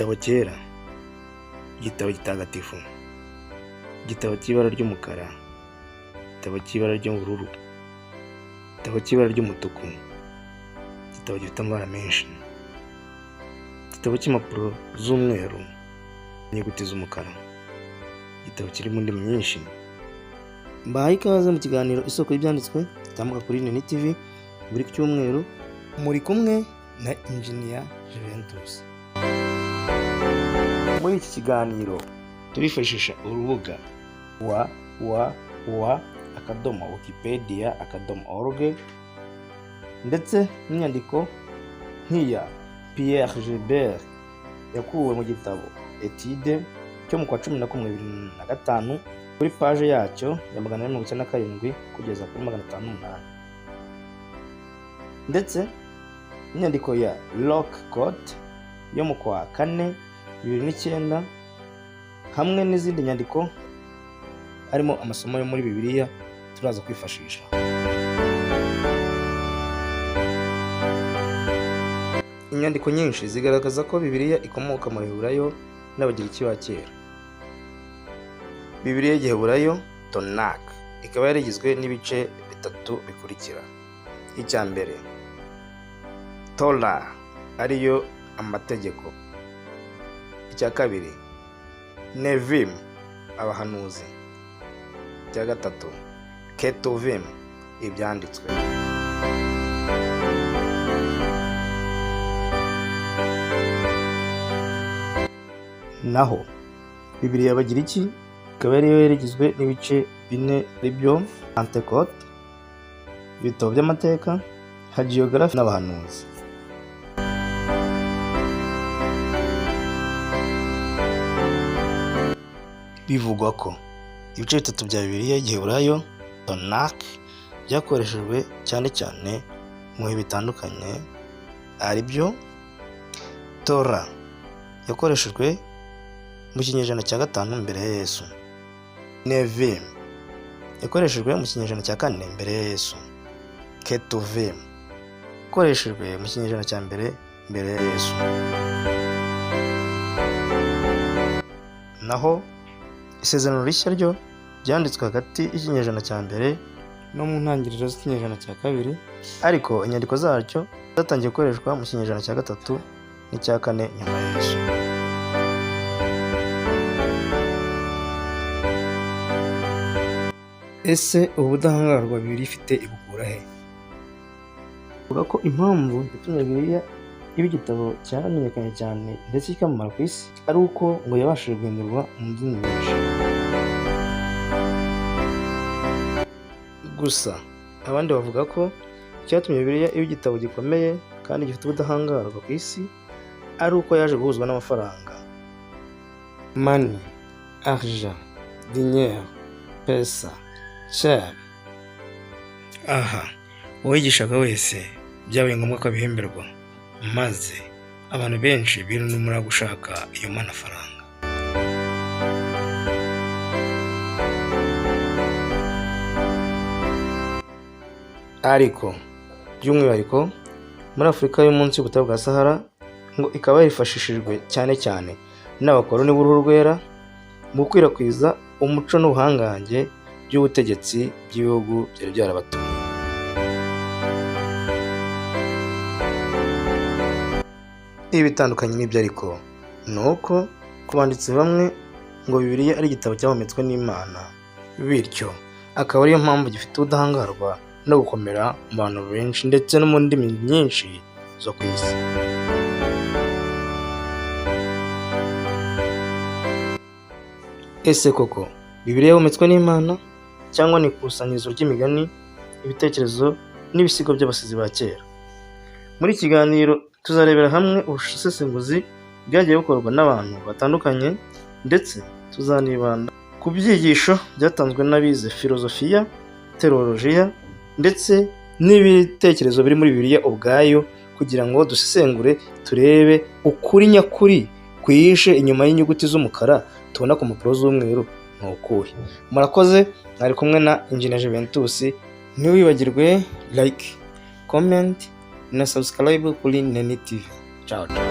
Igitabo cyera, igitabo gitagatifu, igitabo cy'ibara ry'umukara, igitabo cy'ibara ry'ubururu, igitabo cy'ibara ry'umutuku, igitabo gifite amabara menshi, igitabo cy'impapuro z'umweru, inyuguti z'umukara, igitabo kirimo indimi nyinshi. Mbahaye ikaze mu kiganiro Isoko y'Ibyanditswe gitambuka kuri Neni TV buri cyumweru, muri kumwe na Engineer Juventus. Muri iki kiganiro turifashisha urubuga www.wikipedia.org ndetse n'inyandiko nk'iya Pierre Gilbert yakuwe mu gitabo Etude cyo mu kwa 11 2005 kuri paje yacyo ya 497 kugeza kuri 508, ndetse n'inyandiko ya Rock Court yo mu kwa 4 2009 hamwe n'izindi nyandiko harimo amasomo yo muri Bibiliya turaza kwifashisha. Inyandiko nyinshi zigaragaza ko Bibiliya ikomoka mu Giheburayo n'Abagiriki ba kera. Bibiliya y'Igiheburayo Tanakh ikaba yari igizwe n'ibice bitatu bikurikira. Icya mbere, Torah ariyo amategeko. Icya kabiri, Nevim abahanuzi. Icya gatatu, Ketuvim ibyanditswe. Naho Bibiliya y'Abagiriki ikaba ariyo yari igizwe n'ibice bine aribyo Pentecote, ibitabo by'amateka, Hagiography n'abahanuzi. Bivugwa ko ibice bitatu bya Bibiliya y'Igiheburayo Tanakh byakoreshejwe cyane cyane mu bihe bitandukanye aribyo Torah yakoreshejwe mu kinyejana cya 5 mbere ya Yesu, Nevim yakoreshejwe mu kinyejana cya 4 mbere ya Yesu, Ketuvim yakoreshejwe mu kinyejana cya mbere mbere ya Yesu. Naho Isezerano Rishya ryo ryanditswe hagati y'ikinyejana cya mbere no mu ntangiriro z'ikinyejana cya kabiri, ariko inyandiko zacyo zatangiye gukoreshwa mu kinyejana cya 3 n'icya 4 nyuma ya Yesu. Ese ubu budahangarwa Bibiliya ifite ibukura he? Avuga ko impamvu yatumye Bibiliya iba igitabo cyamenyekanye cyane ndetse kikamamara ku isi ari uko ngo yabashije guhindurwa mu ndimi nyinshi. Gusa abandi bavuga ko icyatumye Bibiliya iba igitabo gikomeye kandi gifite ubudahangarwa ku isi ari uko yaje guhuzwa n'amafaranga. Money, argent, dinero, pesa, cher. Aha uwigishaga wese byabaye ngombwa ko abihemberwa, maze abantu benshi birunamura gushaka iyo manafaranga. Ariko by'umwihariko muri Afurika yo munsi y'ubutayu bwa Sahara ngo ikaba yarifashishijwe cyane cyane n'abakoloni b'uruhu rwera mu gukwirakwiza umuco n'ubuhangange by'ubutegetsi by'ibihugu byari byarabatuye. Ibi bitandukanye n'ibyo ariko ni uko ku banditsi bamwe ngo Bibiliya ari igitabo cyahumetswe n'Imana, bityo akaba ariyo mpamvu gifite ubudahangarwa no gukomera mu bantu benshi ndetse no mu ndimi nyinshi zo ku isi. Ese koko Bibiliya yahumetswe n'Imana cyangwa ni ikusanyirizo ry'imigani, ibitekerezo n'ibisigo by'abasizi ba kera? Muri iki kiganiro tuzarebera hamwe ubusesenguzi bwagiye bukorwa n'abantu batandukanye, ndetse tuzanibanda ku byigisho byatanzwe n'abize filozofiya, teolojiya ndetse n'ibitekerezo biri muri Bibiliya ubwayo, kugira ngo dusesengure turebe ukuri nyakuri kwihishe inyuma y'inyuguti z'umukara tubona ku mpapuro z'umweru ni ukuhe. Murakoze, mwari kumwe na Engineer Juventus. Ntiwibagirwe like, comment na subscribe kuri Neni TV. Ciao ciao.